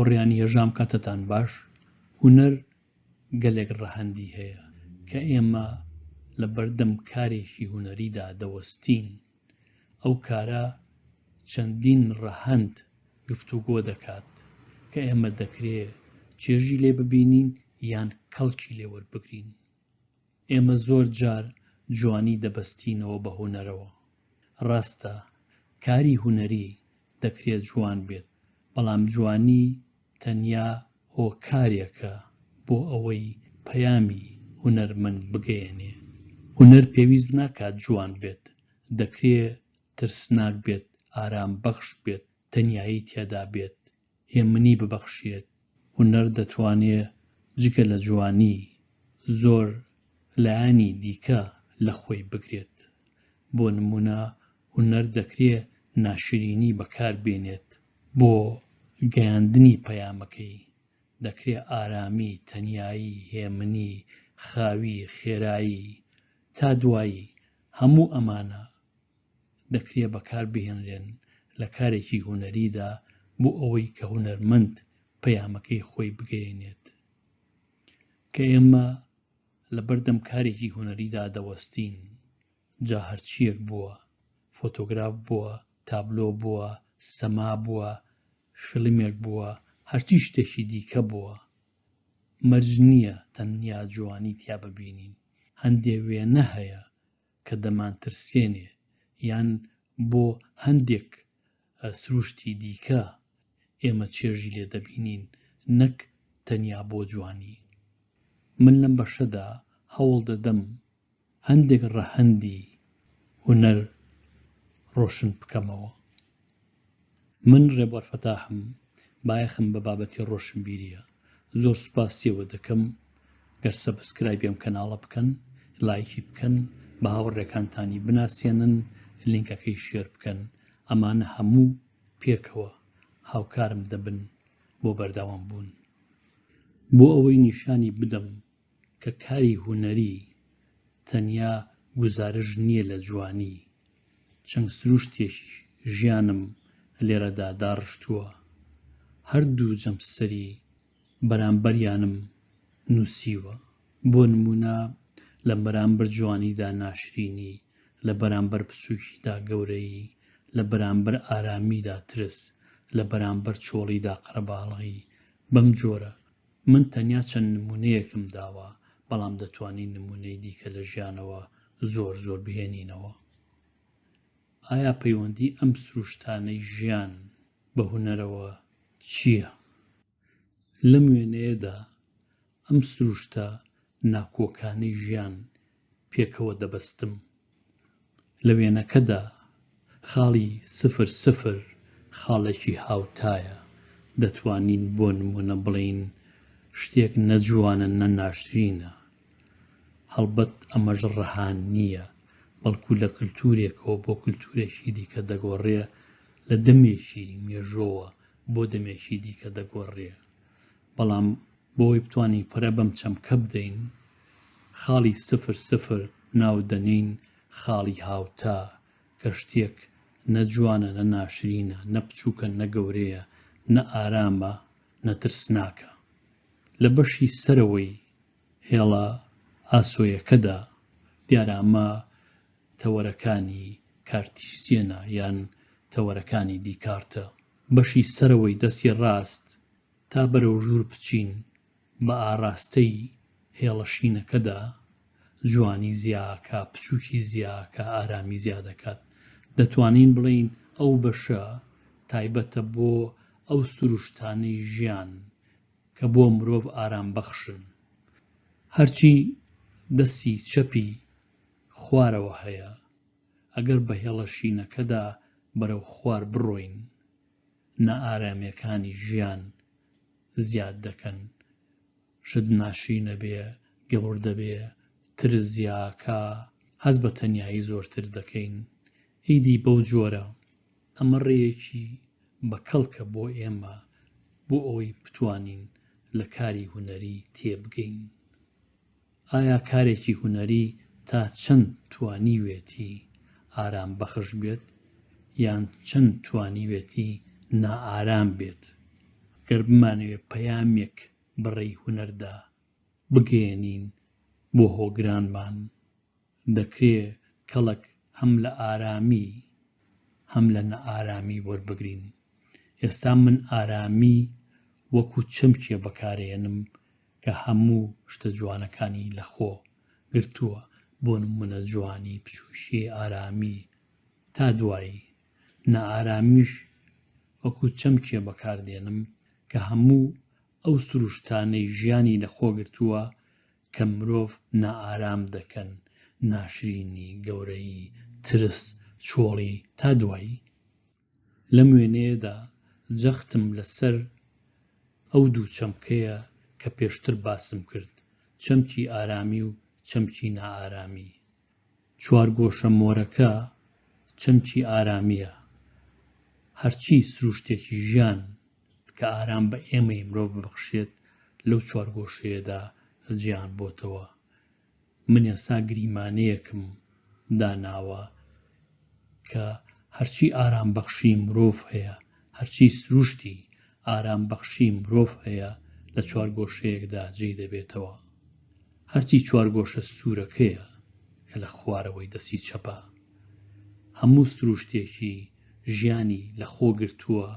هاوڕێیانی هێژام کاتتان باش هونەر گەلێک ڕەهەندی هەیە کە ئێمە لە بەردەم کارێکی هونەریدا دەوەستین ئەو کارە چەندین ڕەهەند گفتوگۆ دەکات کە ئێمە دەکرێ چێژی لێ ببینین یان کەڵکی لێ وەربگرین ئێمە زۆر جار جوانی دەبەستینەوە بە هونەرەوە ڕاستە کاری هونەری دەکرێت جوان بێت، بەڵام جوانی تەنیا هۆکارێکە بۆ ئەوەی پەیامی هونەرمەند بگەیەنێ. هونەر پێویست ناکات جوان بێت، دەکرێ ترسناک بێت، ئارامبەخش بێت، تەنیایی تێدا بێت، هێمنی ببەخشێت. هونەر دەتوانێ جگە لە جوانی زۆر لایەنی دیکە لە خۆی بگرێت. بۆ نموونە هونەر دەکرێ ناشرینی بەکار بێنێت بۆ گەیاندنی پەیامەکەی، دەکرێ ئارامی، تەنیایی، هێمنی، خاوی، خێرایی. تا دوایی، هەموو ئەمانە دەکرێ بەکار بهێنرێن لە کارێکی هونەریدا بۆ ئەوەی کە هونەرمەند پەیامەکەی خۆی بگەیەنێت. کە ئێمە لەبەردەم کارێکی هونەریدا دەوەستین، جا هەرچییەک بووە، فۆتۆگراف بووە، تابلۆ بووە، سەما بووە، فیلمێک بووە، هەرچی شتێکی دیکە بووە، مەرج نییە تەنیا جوانی تیا ببینین، هەندێ وێنە هەیە کە دەمانترسێنێ یان بۆ هەندێک سروشتی دیکە ئێمە چێژی لێ دەبینین نەک تەنیا بۆ جوانی. من لەم بەشەدا هەوڵ دەدەم هەندێک ڕەهەندی هونەر ڕۆشن بکەمەوە. من ڕێبوار فەتاحم، بایەخم بە بابەتی ڕۆشنبیرییە. زۆر سوپاسیەوە دەکەم گەر subscribe ی ئەم کەناڵە بکەن، لایکی بکەن، بە هاوڕێکانتانی بناسێنن، لینکەکەی share بکەن. ئەمانە هەموو پێکەوە هاوکارم دەبن بۆ بەردەوام بوون. بۆ ئەوەی نیشانی بدەم کە کاری هونەری تەنیا گوزارش نییە لە جوانی، چەند سروشتێکی ژیانم لێرەدا داڕشتووە، هەردوو جەمسەری بەرامبەریانم نووسیوە، بۆ نموونە لە بەرامبەر جوانیدا ناشرینی، لە بەرامبەر بچووکیدا گەورەیی، لە بەرامبەر ئارامیدا ترس، لە بەرامبەر چۆڵیدا قەرەباڵغی، بەم جۆرە. من تەنیا چەند نموونەیەکم داوە، بەڵام دەتوانین نموونەی دیکە لە ژیانەوە زۆر زۆر بهێنینەوە. ئایا پەیوەندی ئەم سروشتانەی ژیان بە هونەرەوە چییە؟ لەم وێنەیەدا ئەم سروشتە ناکۆکانەی ژیان پێکەوە دەبەستم. لە وێنەکەدا خاڵی سفر سفر خاڵێکی هاوتایە، دەتوانین بۆ نموونە بڵێین شتێک نە جوانە نە ناشرینە. هەڵبەت ئەمەش ڕەها نییە، بەڵکو لە کلتوورێکەوە بۆ کلتوورێکی دیکە دەگۆڕێ، لە دەمێکی مێژۆوە بۆ دەمێکی دیکە دەگۆڕێ. بەڵام بۆ ئەوەی بتوانین پەرە بەم چەمکە بدەین، خاڵی سفر سفر ناو دەنێین خاڵی هاوتا، کە شتێک نە جوانە نە ناشرینە، نە بچووکە نە گەورەیە، نە ئارامە نە ترسناکە. لە بەشی سەرەوەی هێڵە ئاسۆیەکەدا دیارە ئەمە تەوەرەکانی کارتیزیەنە یان تەوەرەکانی دیکارتە. بەشی سەرەوەی دەستی ڕاست تا بەرەو ژوور بچین بە ئاڕاستەی هێڵە شینەکەدا جوانی زیاکا، بچووکی زیاکا، ئارامی زیا دەکات. دەتوانین بڵێین ئەو بەشە تایبەتە بۆ ئەو سروشتانەی ژیان کە بۆ مرۆڤ ئارامبەخشن. هەرچی دەستی چەپی خوارەوە هەیە، ئەگەر بە هێڵە شینەکەدا بەرەو خوار بڕۆین، نائارامییەکانی ژیان زیاد دەکەن، شت ناشرینە بێ، گەور دەبێ، ترس زیاکا، هەست بە تەنیایی زۆرتر دەکەین، ئیدی بەو جۆرە. ئەمە ڕێیەکی بە کەڵکە بۆ ئێمە بۆ ئەوەی بتوانین لە کاری هونەری تێبگەین. ئایا کارێکی هونەری تا چەند توانیوێتی ئارامبەخش بێت یان چەند توانیوێتی نائارام بێت؟ گەر بمانەوێ پەیامێک بە ڕێی هونەردا بگەیەنین بۆ هۆگرانمان، دەکرێ کەڵک هەم لە ئارامی هەم لە نائارامی وەربگرین. ئێستا من ئارامی وەکو چەمکێ بەکارەیەنم کە هەموو شتە جوانەکانی لە خۆ گرتووە، بۆ نموونە جوانی، بچووکی، ئارامی. تا دوایی. نائارامیش وەکو چەمکێ بەکاردێنم کە هەموو ئەو سروشتانەی ژیانی لە خۆ گرتووە کە مرۆڤ نائارام دەکەن، ناشرینی، گەورەیی، ترس، چۆڵی. تا دوایی. لەم وێنەیەدا جەختم لەسەر ئەو دوو چەمکەیە کە پێشتر باسم کرد، چەمکی ئارامی و چەمکی نائارامی. چوارگۆشە مۆرەکە چەمکی ئارامییە. هەرچی سروشتێکی ژیان کە ئارام بە ئێمەی مرۆڤ ببەخشێت لەو چوارگۆشەیەدا جێیان بۆتەوە. من ئێستا گریمانەیەکم داناوە کە هەرچی ئارامبەخشی مرۆڤ هەیە، هەرچی سروشتی ئارامبەخشی مرۆڤ هەیە لە چوارگۆشەیەکدا جێی دەبێتەوە. هەرچی چوارگۆشە سوورەکەیە کە لە خوارەوەی دەستی چەپە، هەموو سروشتێکی ژیانی لە خۆ گرتووە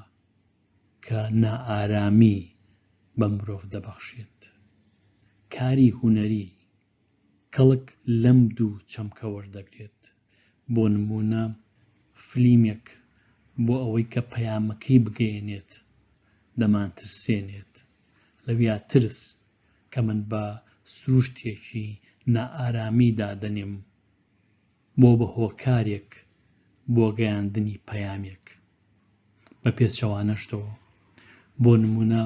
کە نائارامی بە مرۆڤ دەبەخشێت. کاری هونەری کەڵک لەم دوو چەمکە وەردەگرێت. بۆ نموونە فلیمێک بۆ ئەوەی کە پەیامەکەی بگەیەنێت دەمانترسێنێت. لەویا ترس کە من بە سروشتێکی نائارامی دادەنێم بۆ بە هۆکارێک بۆ گەیاندنی پەیامێک. بە پێچەوانەشتەوە. بۆ نموونە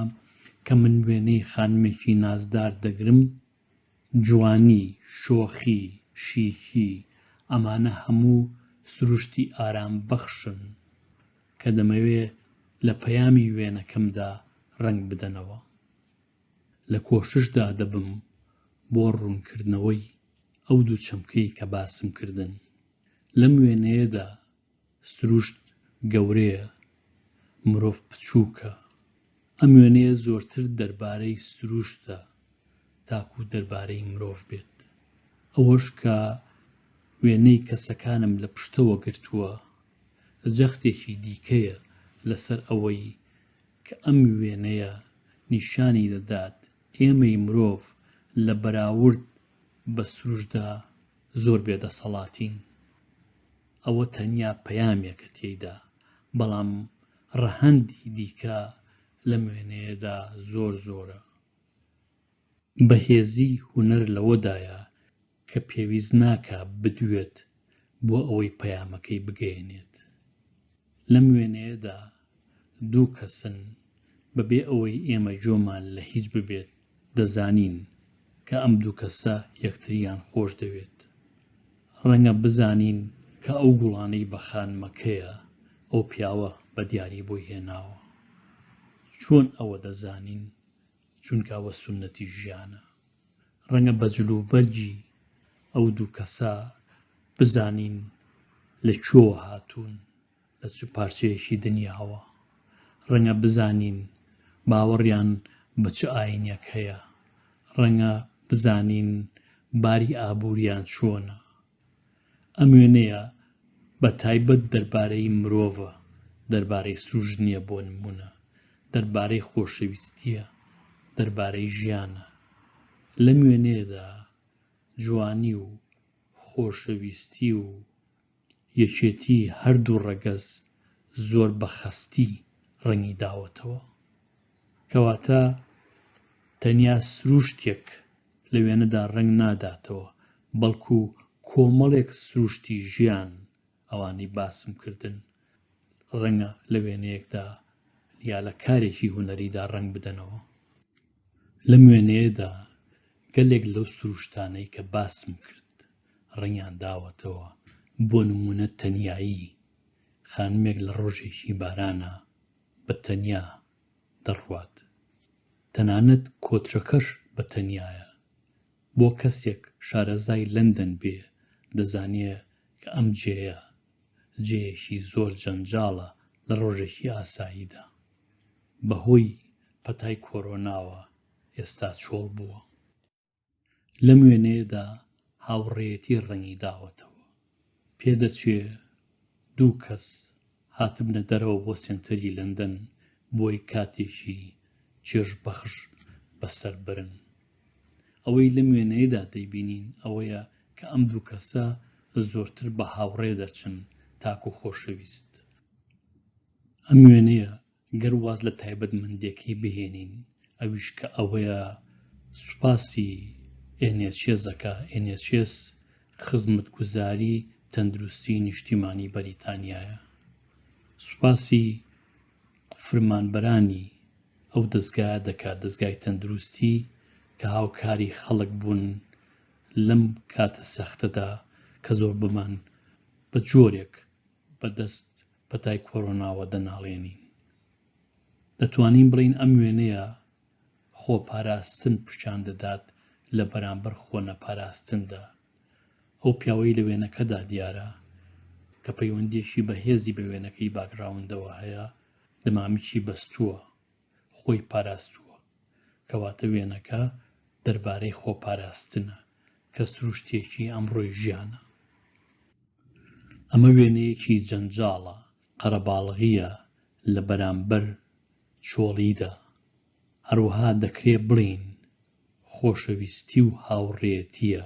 کە من وێنەی خانمێکی نازدار دەگرم، جوانی، شۆخی، شیکی، ئەمانە هەموو سروشتی ئارامبەخشن کە دەمەوێ لە پەیامی وێنەکەمدا ڕەنگ بدەنەوە. لە کۆششدا دەبم بۆ ڕوونکردنەوەی ئەو دوو چەمکەی کە باسم کردن. لەم وێنەیەدا سروشت گەورەیە، مرۆڤ بچووکە. ئەم وێنەیە زۆرتر دەربارەی سروشتە تاکوو دەربارەی مرۆڤ بێت. ئەوەش کە وێنەی کەسەکانم لە پشتەوە گرتووە، جەختێکی دیکەیە لەسەر ئەوەی کە ئەم وێنەیە نیشانی دەدات ئێمەی مرۆڤ لە بەراورد بە سروشتدا زۆر بێدەسەڵاتین. ئەوە تەنیا پەیامێکە تێیدا، بەڵام ڕەهەندی دیکە لەم وێنەیەدا زۆر زۆرە. بەهێزیی هونەر لەوەدایە کە پێویست ناکا بدوێت بۆ ئەوەی پەیامەکەی بگەیەنێت. لەم وێنەیەدا دوو کەسن بەبێ ئەوەی ئێمە گوێمان لە هیچ ببێت دەزانین کە ئەم دوو کەسە یەکتریان خۆش دەوێت. ڕەنگە بزانین کە ئەو گوڵانەی بە خانمەکەیە ئەو پیاوە بە دیاری بۆی هێناوە. چۆن ئەوە دەزانین؟ چونکە ئەوە سوننەتی ژیانە. ڕەنگە بە جلوبەرگی ئەو دوو کەسە بزانین لە کوێوە هاتوون، لە چ پارچەیەکی دنیاوە. ڕەنگە بزانین باوەڕیان بە چ ئاینێک هەیە. ڕەنگە بزانین باری ئابووریان چۆنە. ئەم وێنەیە بە تایبەت دەربارەی مرۆڤە، دەربارەی سروشت نییە بۆ نموونە، دەربارەی خۆشەویستییە، دەربارەی ژیانە. لەم وێنەیەدا جوانی و خۆشەویستی و یەکێتی هەردوو ڕەگەز زۆر بە خەستی ڕەنگی داوەتەوە. کەواتە تەنیا سروشتێک لە وێنەدا ڕەنگ ناداتەوە، بەڵکو کۆمەڵێک سروشتی ژیان، ئەوانەی باسم کردن، ڕەنگە لە وێنەیەکدا یا لە کارێکی هونەریدا ڕەنگ بدەنەوە. لەم وێنەیەدا گەلێک لەو سروشتانەی کە باسم کرد ڕەنگیان داوەتەوە، بۆ نموونە تەنیایی، خانمێک لە ڕۆژێکی بارانا بە تەنیا دەڕوات. تەنانەت کۆترەکەش بە تەنیایە. بۆ کەسێک شارەزای لەندەن بێ دەزانێ کە ئەم جێیە، جێیەکی زۆر جەنجاڵە لە ڕۆژێکی ئاساییدا. بە هۆی. پەتای کۆرۆناوە ئێستا چۆڵ بووە. لەم وێنەیەدا هاوڕێیەتی ڕەنگی داوەتەوە. پێدەچێ دوو کەس هاتبنە دەرەوە بۆ سێنتەری لەندەن بۆی کاتێکی چێژبەخش بەسەر برن. ئەوەی لەم وێنەیەدا دەیبینین ئەوەیە کە ئەم دوو کەسە زۆرتر بە هاوڕێ دەچن تاکو خۆشەویست. ئەم وێنەیە گەر واز لە تایبەتمەندیەکەی بهێنین ئەویش کە ئەوەیە سوپاسی NHS ئەکا، NHS خزمەتگوزاری تەندروستی نیشتیمانی بەریتانیایە، سوپاسی فرمانبەرانی ئەو دەزگایە دەکات، دەزگای تەندروستی کە هاوکاری خەڵک بوون لەم کاتە سەختەدا کە زۆربەمان بە جۆرێک بەدەست پەتای کۆرۆناوە دەناڵێنین. دەتوانین بڵێین ئەم وێنەیە خۆپاراستن پیشان دەدات لە بەرامبەر خۆنەپاراستندا. ئەو پیاوەی لە وێنەکەدا دیارە کە پەیوەندییەکی بەهێزی بە وێنەکەی باکگراوندەوە هەیە، دەمامکی بەستووە، خۆی پاراستووە. کەواتە وێنەکە دەربارەی خۆپاراستنە کە سروشتێکی ئەمڕۆی ژیانە. ئەمە وێنەیەکی جەنجاڵە، قەرەباڵغییە لە بەرامبەر چۆڵیدا. هەروەها دەکرێ بڵێین خۆشەویستی و هاوڕێیەتییە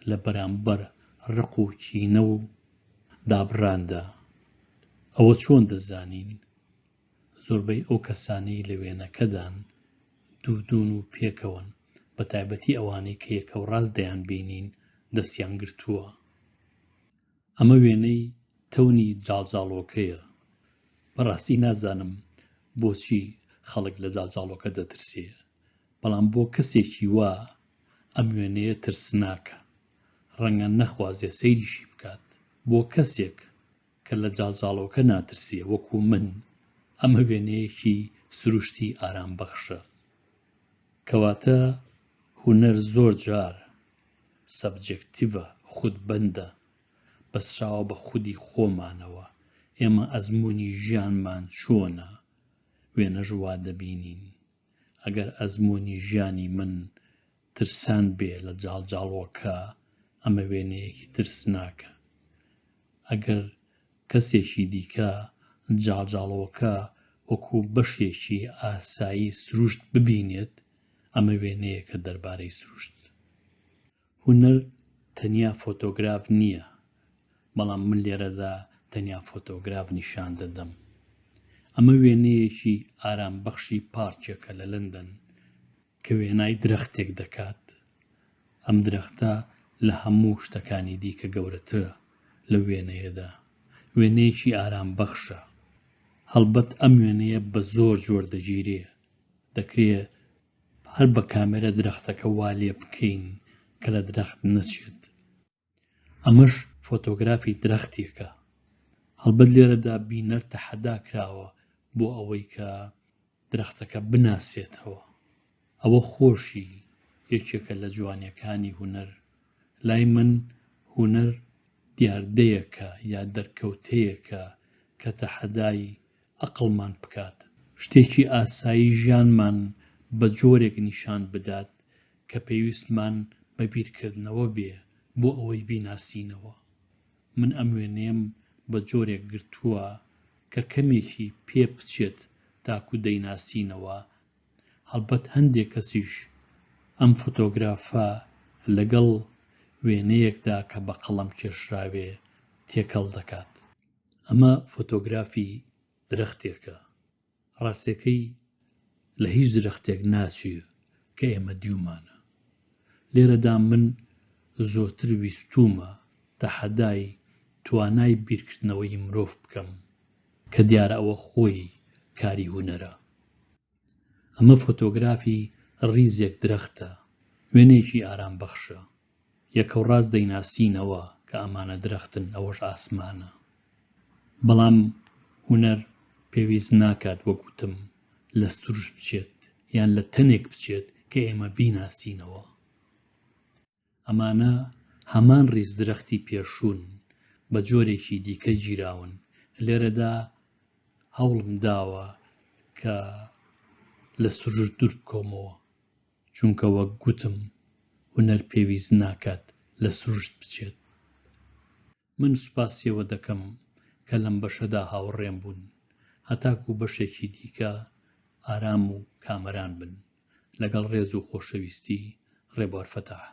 لە بەرامبەر ڕق و کینە و دابڕاندا. ئەوە چۆن دەزانین؟ زۆربەی ئەو کەسانەی لە وێنەکەدان دوو دوون و پێکەوەن، بەتایبەتی ئەوانەی کە یەکەوڕاست دەیانبینین دەستیان گرتووە. ئەمە وێنەی تەونی جاڵجاڵۆکەیە. بەڕاستی نازانم بۆچی خەڵک لە جاڵجاڵۆکە دەترسێ، بەڵام بۆ کەسێکی وا ئەم وێنەیە ترسناکە، ڕەنگە نەخوازێ سەیریشی بکات. بۆ کەسێک کە لە جاڵجاڵۆکە ناترسێ وەکو من، ئەمە وێنەیەکی سروشتی ئارامبەخشە. کەواتە هونەر زۆر جار سەبجێکتیڤە، خودبەندە، بەستراوە بە خودی خۆمانەوە، ئێمە ئەزموونی ژیانمان چۆنە، وێنەش وا دەبینین. ئەگەر ئەزموونی ژیانی من ترسان بێ لە جاڵجاڵۆکە، ئەمە وێنەیەکی ترسناکە. ئەگەر کەسێکی دیکە جاڵجاڵۆکە وەکو بەشێکی ئاسایی سروشت ببینێت، ئەمە وێنەیەکە دەربارەی سروشت. هونەر تەنیا فۆتۆگراف نییە، بەڵام من لێرەدا تەنیا فۆتۆگراف نیشان دەدەم. ئەمە وێنەیەکی ئارامبەخشی پارکێکە لە لەندەن کە وێنای درەختێک دەکات. ئەم درەختە لە هەموو شتەکانی دیکە گەورەترە لەو وێنەیەدا. وێنەیەکی ئارامبەخشە. هەڵبەت ئەم وێنەیە بە زۆر جۆر دەگیرێ. دەکرێ هەر بە کامێرە درەختەکە وا لێ بکەین کە لە درەخت نەچێت. ئەمەش فۆتۆگرافی درەختێکە. هەڵبەت لێرەدا بینەر تەحەدا کراوە بۆ ئەوەی کە درەختەکە بناسێتەوە. ئەوە خۆشی یەکێکە لە جوانیەکانی هونەر. لای من هونەر دیاردەیەکە یا دەرکەوتەیەکە کە تەحەدای ئەقڵمان بکات. شتێکی ئاسایی ژیانمان بە جۆرێک نیشان بدات کە پێویستمان بە بیرکردنەوە بێ بۆ ئەوەی بیناسینەوە. من ئەم وێنەیەم بە جۆرێک گرتووە کە کەمێکی پێ بچێت تاکو دەیناسینەوە، هەڵبەت هەندێ کەسیش ئەم فۆتۆگرافە لەگەڵ وێنەیەکدا کە بە قەڵەم کێشراوێ تێکەڵ دەکات. ئەمە فۆتۆگرافی درەختێکە. ڕاستیەکەی لە هیچ درەختێک ناچێ کە ئێمە دیومانە. لێرەدا من زۆرتر ویستوومە تەحەدای توانای بیرکردنەوەی مرۆڤ بکەم کە دیارە ئەوە خۆی کاری هونەرە. ئەمە فۆتۆگرافی ڕیزێک درەختە، وێنەیەکی ئارامبەخشە. یەکەوڕاست دەیناسینەوە کە ئەمانە درەختن ئەوەش ئاسمانە. بەڵام هونەر پێویست ناکات وەک وتم لە سروشت بچێت یان لە تەنێک بچێت کە ئێمە بیناسینەوە. ئەمانە هەمان ڕیز درەختی پێشوون بە جۆرێکی دیکە گیراون. لێرەدا هەوڵم داوە کە. لە سروشت دوور بکەومەوە، چونکە وەک گوتم هونەر پێویست ناکات لە سروشت بچێت. من سوپاسی ئێوە دەکەم کە لەم بەشەدا هاوڕێم بوون. هەتاکوو بەشێکی دیکە ئارام و کامەران بن. لەگەڵ ڕێز و خۆشەویستی، ڕێبوار فەتاح.